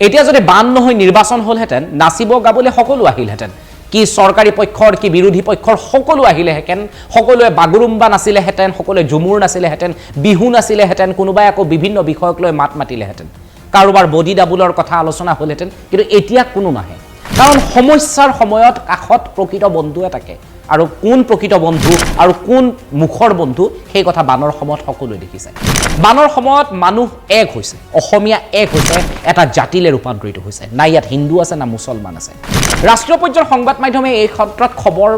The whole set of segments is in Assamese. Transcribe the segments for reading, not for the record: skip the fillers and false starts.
এতিয়া যদি বান নহয় নিৰ্বাচন হ'লহেঁতেন, নাচিব গাবলৈ সকলো আহিলহেঁতেন, কি চৰকাৰী পক্ষৰ কি বিৰোধী পক্ষৰ সকলো আহিলেহেঁতেন, সকলোৱে বাগৰুম্বা নাচিলেহেঁতেন, সকলোৱে ঝুমুৰ নাচিলেহেঁতেন, বিহু নাচিলেহেঁতেন, কোনোবাই আকৌ বিভিন্ন বিষয়ক লৈ মাত মাতিলেহেঁতেন, কাৰোবাৰ বডি ডাবুলৰ কথা আলোচনা হ'লহেঁতেন। কিন্তু এতিয়া কোনো নাহে, কাৰণ সমস্যাৰ সময়ত কাষত প্ৰকৃত বন্ধুৱে থাকে, আৰু কোন প্ৰকৃত বন্ধু আৰু কোন মুখৰ বন্ধু সেই কথা বানৰ সময়ত সকলোৱে দেখিছে। বানৰ সময়ত মানুহ এক হৈছে, অসমীয়া এক হৈছে, এটা জাতিলৈ ৰূপান্তৰিত হৈছে। না ইয়াত হিন্দু আছে না মুছলমান আছে। ৰাষ্ট্ৰীয় পৰ্যায়ৰ সংবাদ মাধ্যমে এই ক্ষেত্ৰত খবৰ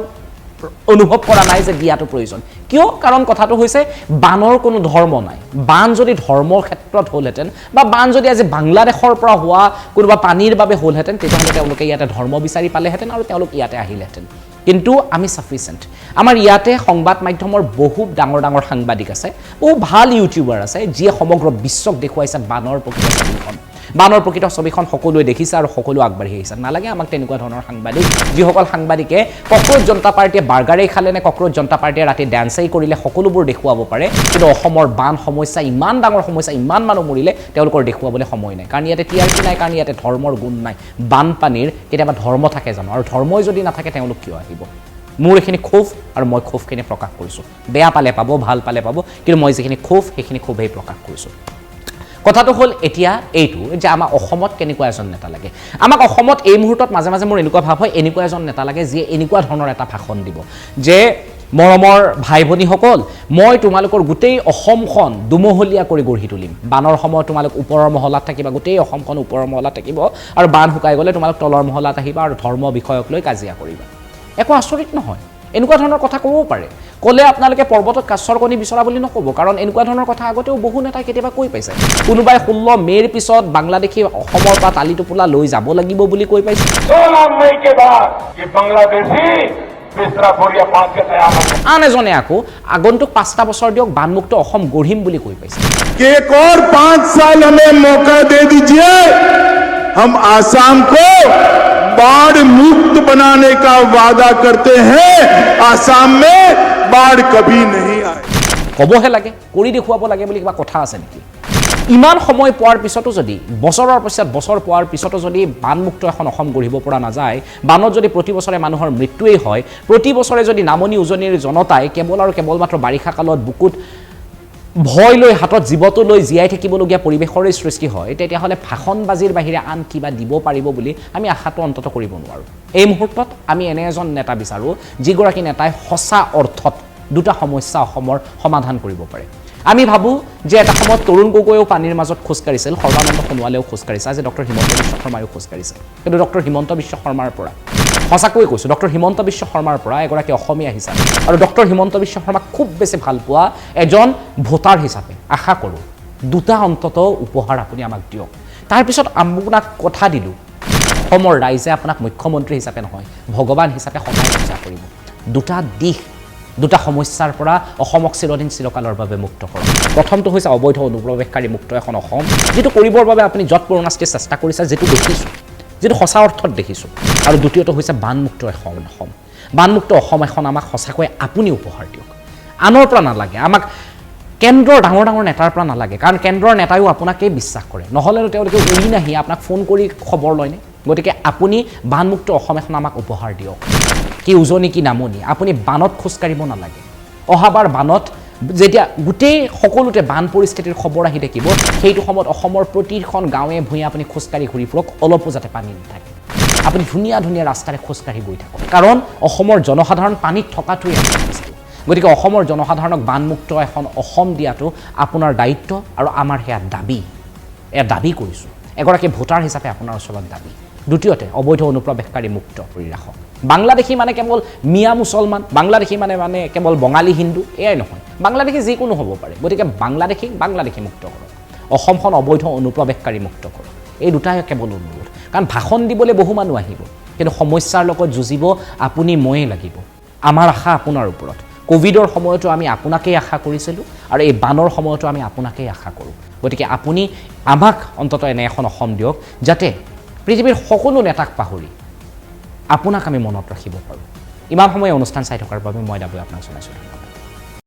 অনুভৱ কৰা নাই যে দিয়াটো প্ৰয়োজন। কিয়? কাৰণ কথাটো হৈছে বানৰ কোনো ধৰ্ম নাই। বান যদি ধৰ্মৰ ক্ষেত্ৰত হ'লহেঁতেন বা বান যদি আজি বাংলাদেশৰ পৰা হোৱা কোনোবা পানীৰ বাবে হ'লহেঁতেন, তেতিয়াহ'লে তেওঁলোকে ইয়াতে ধৰ্ম বিচাৰি পালেহেঁতেন আৰু তেওঁলোক ইয়াতে আহিলেহেঁতেন। কিন্তু আমি ছাফিচিয়েণ্ট। আমাৰ ইয়াতে সংবাদ মাধ্যমৰ বহু ডাঙৰ ডাঙৰ সাংবাদিক আছে, বহু ভাল ইউটিউবাৰ আছে, যিয়ে সমগ্ৰ বিশ্বক দেখুৱাইছে বানৰ প্ৰকৃত ছবিখন। বানৰ প্ৰকৃত ছবিখন সকলোৱে দেখিছে আৰু সকলো আগবাঢ়ি আহিছে। নালাগে আমাক তেনেকুৱা ধৰণৰ সাংবাদিক, যিসকল সাংবাদিকে কক্ৰ'চ জনতা পাৰ্টীয়ে বাৰ্গাৰেই খালে নে কক্ৰ'চ জনতা পাৰ্টীয়ে ৰাতি ডেন্সেই কৰিলে সকলোবোৰ দেখুৱাব পাৰে, কিন্তু অসমৰ বান সমস্যা ইমান ডাঙৰ সমস্যা, ইমান মানুহ মৰিলে তেওঁলোকৰ দেখুৱাবলৈ সময় নাই। কাৰণ ইয়াতে টিআৰপি নাই, কাৰণ ইয়াতে ধৰ্মৰ গুণ নাই। বানপানীৰ কেতিয়াবা ধৰ্ম থাকে জানো? আৰু ধৰ্মই যদি নাথাকে তেওঁলোক কিয় আহিব? মোৰ এইখিনি ক্ষোভ আৰু মই ক্ষোভখিনি প্ৰকাশ কৰিছোঁ। বেয়া পালে পাব, ভাল পালে পাব, কিন্তু মই যিখিনি ক্ষোভ সেইখিনি ক্ষোভেই প্ৰকাশ কৰিছোঁ। কথাটো হ'ল এতিয়া এইটো যে আমাক অসমত কেনেকুৱা এজন নেতা লাগে। আমাক অসমত এই মুহূৰ্তত মাজে মাজে মোৰ এনেকুৱা ভাৱ হয়, এনেকুৱা এজন নেতা লাগে যিয়ে এনেকুৱা ধৰণৰ এটা ভাষণ দিব যে মৰমৰ ভাই ভনীসকল, মই তোমালোকৰ গোটেই অসমখন দুমহলীয়া কৰি গঢ়ি তুলিম। বানৰ সময়ত তোমালোক ওপৰৰ মহলাত থাকিবা, গোটেই অসমখন ওপৰৰ মহলাত থাকিব, আৰু বান শুকাই গ'লে তোমালোক তলৰ মহলাত আহিবা আৰু ধৰ্ম বিষয়ক লৈ কাজিয়া কৰিবা। একো আচৰিত নহয়, এনেকুৱা ধৰণৰ কথা ক'বও পাৰে। ক'লে আপোনালোকে পৰ্বতত কাছৰ কণী বিচৰা বুলি নক'ব, কাৰণ এনেকুৱা ধৰণৰ কথা আগতেও বহু নেতাই কেতিয়াবা কৈ পাইছে। কোনোবাই 16 মে'ৰ পিছত বাংলাদেশী অসমৰ পৰা টালি টোপোলা লৈ যাব লাগিব বুলি কৈ পাইছে। 16 मई के बाद ये बांग्लादेशी बिस्तरा बोरिया बांध के तैयार हो गए। আন এজনে আকৌ আগন্তুক 5টা বছৰ দিয়ক, বানমুক্ত অসম গঢ়িম বুলি কৈ পাইছে। कि एक और 5 साल हमें मौका दे दीजिए, हम आसाम को बाढ़ मुक्त बनाने का वादा करते हैं। आसाम में बाढ़ कभी नहीं आए। ক'বহে লাগে, কৰি দেখুৱাব লাগে বুলি কিবা কথা আছে নেকি? ইমান সময় পোৱাৰ পিছতো যদি, বছৰৰ পিছত বছৰ পোৱাৰ পিছতো যদি বানমুক্ত এখন অসম গঢ়িব পৰা নাযায়, বানত যদি প্ৰতি বছৰে মানুহৰ মৃত্যুৱেই হয়, প্ৰতি বছৰে যদি নামনি উজনিৰ জনতাই কেৱল আৰু কেৱল মাত্ৰ বাৰিষা কালত বুকুত ভয় লৈ হাতত জীৱটো লৈ জীয়াই থাকিবলগীয়া পৰিৱেশৰে সৃষ্টি হয়, তেতিয়াহ'লে ভাষণবাজিৰ বাহিৰে আন কিবা দিব পাৰিব বুলি আমি আশাটো অন্ততঃ কৰিব নোৱাৰোঁ। এই মুহূৰ্তত আমি এনে এজন নেতা বিচাৰোঁ যিগৰাকী নেতাই সঁচা অৰ্থত দুটা সমস্যা অসমৰ সমাধান কৰিব পাৰে। আমি ভাবোঁ যে এটা সময়ত তৰুণ গগৈয়েও পানীৰ মাজত খোজকাঢ়িছিল, সৰ্বানন্দ সোণোৱালেও খোজকাঢ়িছে, আজি ডক্টৰ হিমন্ত বিশ্ব শৰ্মায়ো খোজকাঢ়িছে। কিন্তু ডক্টৰ হিমন্ত বিশ্ব শৰ্মাৰ পৰা, সঁচাকৈ কৈছোঁ, ডক্টৰ হিমন্ত বিশ্ব শৰ্মাৰ পৰা এগৰাকী অসমীয়া হিচাপে আৰু ডক্টৰ হিমন্ত বিশ্ব শৰ্মাক খুব বেছি ভাল পোৱা এজন ভোটাৰ হিচাপে আশা কৰোঁ দুটা অন্ততঃ উপহাৰ আপুনি আমাক দিয়ক। তাৰপিছত আপোনাক কথা দিলোঁ, অসমৰ ৰাইজে আপোনাক মুখ্যমন্ত্ৰী হিচাপে নহয়, ভগৱান হিচাপে সদায় পূজা কৰিব। দুটা দিশ, দুটা সমস্যাৰ পৰা অসমক চিৰদিন চিৰকালৰ বাবে মুক্ত কৰক। প্ৰথমটো হৈছে অবৈধ অনুপ্ৰৱেশকাৰী মুক্ত এখন অসম, যিটো কৰিবৰ বাবে আপুনি যৎ পৰোনাস্তি চেষ্টা কৰিছে, যিটো দেখিছোঁ, যিটো সঁচা অৰ্থত দেখিছোঁ। আৰু দ্বিতীয়টো হৈছে বানমুক্ত এখন অসম। বানমুক্ত অসম এখন আমাক সঁচাকৈ আপুনি উপহাৰ দিয়ক, আনৰ পৰা নালাগে, আমাক কেন্দ্ৰৰ ডাঙৰ ডাঙৰ নেতাৰ পৰা নালাগে, কাৰণ কেন্দ্ৰৰ নেতায়ো আপোনাকেই বিশ্বাস কৰে, নহ'লেনো তেওঁলোকে উৰি নাহি আপোনাক ফোন কৰি খবৰ লয়নে? গতিকে আপুনি বানমুক্ত অসম এখন আমাক উপহাৰ দিয়ক। কি উজনি কি নামনি, আপুনি বানত খোজকাঢ়িব নালাগে। অহাবাৰ বানত যেতিয়া গোটেই সকলোতে বান পৰিস্থিতিৰ খবৰ আহি থাকিব, সেইটো সময়ত অসমৰ প্ৰতিখন গাঁৱে ভূঞে আপুনি খোজকাঢ়ি ঘূৰি ফুৰক, অলপো যাতে পানী নাথাকে। আপুনি ধুনীয়া ধুনীয়া ৰাস্তাৰে খোজকাঢ়ি গৈ থাকক, কাৰণ অসমৰ জনসাধাৰণ পানীত থকাটোৱে আমি বিচাৰোঁ। গতিকে অসমৰ জনসাধাৰণক বানমুক্ত এখন অসম দিয়াটো আপোনাৰ দায়িত্ব আৰু আমাৰ সেয়া দাবী, এয়া দাবী কৰিছোঁ এগৰাকী ভোটাৰ হিচাপে আপোনাৰ ওচৰত দাবী। দ্বিতীয়তে, অবৈধ অনুপ্ৰৱেশকাৰী মুক্ত কৰি ৰাখক। বাংলাদেশী মানে কেৱল মিয়া মুছলমান, বাংলাদেশী মানে কেৱল বঙালী হিন্দু, এয়াই নহয়, বাংলাদেশী যিকোনো হ'ব পাৰে। গতিকে বাংলাদেশীক বাংলাদেশী মুক্ত কৰক, অসমখন অবৈধ অনুপ্ৰৱেশকাৰী মুক্ত কৰক। এই দুটাই কেৱল অনুৰোধ। কাৰণ ভাষণ দিবলৈ বহু মানুহ আহিব, কিন্তু সমস্যাৰ লগত যুঁজিব আপুনি ময়ে লাগিব। আমাৰ আশা আপোনাৰ ওপৰত। ক'ভিডৰ সময়তো আমি আপোনাকেই আশা কৰিছিলোঁ আৰু এই বানৰ সময়তো আমি আপোনাকেই আশা কৰোঁ। গতিকে আপুনি আমাক অন্ততঃ এনে এখন অসম দিয়ক যাতে পৃথিৱীৰ সকলো নেতাক পাহৰি আপোনাক আমি মনত ৰাখিব পাৰোঁ। ইমান সময় অনুষ্ঠান চাই থকাৰ বাবে মই দাবী আপোনাক জনাইছোঁ, ধন্যবাদ।